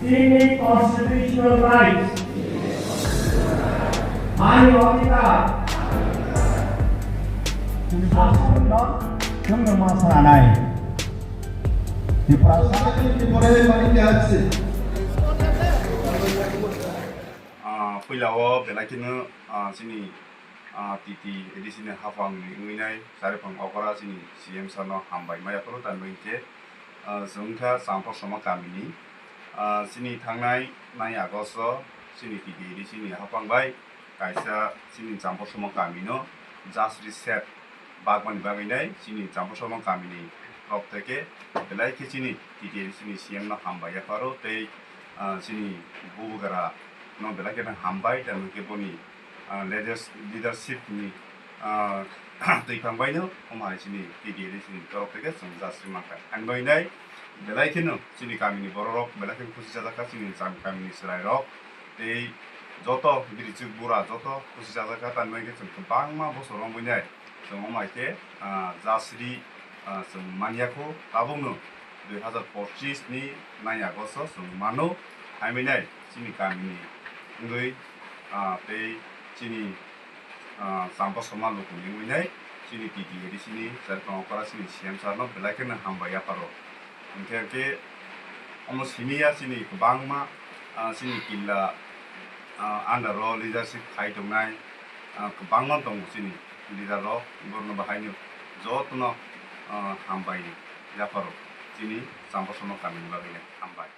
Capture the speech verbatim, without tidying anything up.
Chini constitutional rights, ani odhikar, chwngno ma sanai. Tripura. Ah, puilao belai kheno, ah, chini, ah, T T A D C ni haphang ni wngwi nai Chariphang Okra chini C M sir no hambai ma yapharo, tamni hwnkhe, ah, chwng wngkha Champa Soma kamini. Ah, chini thangnai nine August o chini T T A D C ni haphang bai kaisa chini Champa Soma kami no jasri set bagmani bagwi nai chini Champa Soma kamini rok theke belai khe chini T T A D C ni C M no hambai yapharo tei, ah, chini bubagra no belai kheno hambai, tamni hwnkhe boni, ah, leaders-, leadership ni, ah, twiphang baino omo hai chini T T A D C ni torok theke chwng jasri mankha. Ang bai nai belai kheno chini kamini bororok belai kheno khusi chajakha, chini cham kamini chwrairok tei joto birichwk bura joto khusi chajakha, tamni hwnkhe chwng kwbangma bosor wngwi nai. Chwng omo hai khe, ah, jasri, ah, chwng manya kho, tabukno dui hazar pochis ni nine August o chwng mano, hai mwnai chini kamini wngwi, ah, tei chini, ah, Champa Soma lukuni wngwi nai chini T T A D C ni Chariphang Okra chini C M sir no belai kheno hambai yapharo. Hwnkhe hwnkhe omo simi ya chini kwbangma, ah, chini killa, ah, under o leadership khai tongnai, ah, kwbangma tongo chini leader rok, borokno bahaino jotono, ah, hambai yapharo chini Champa Soma kamini bagwi hambai.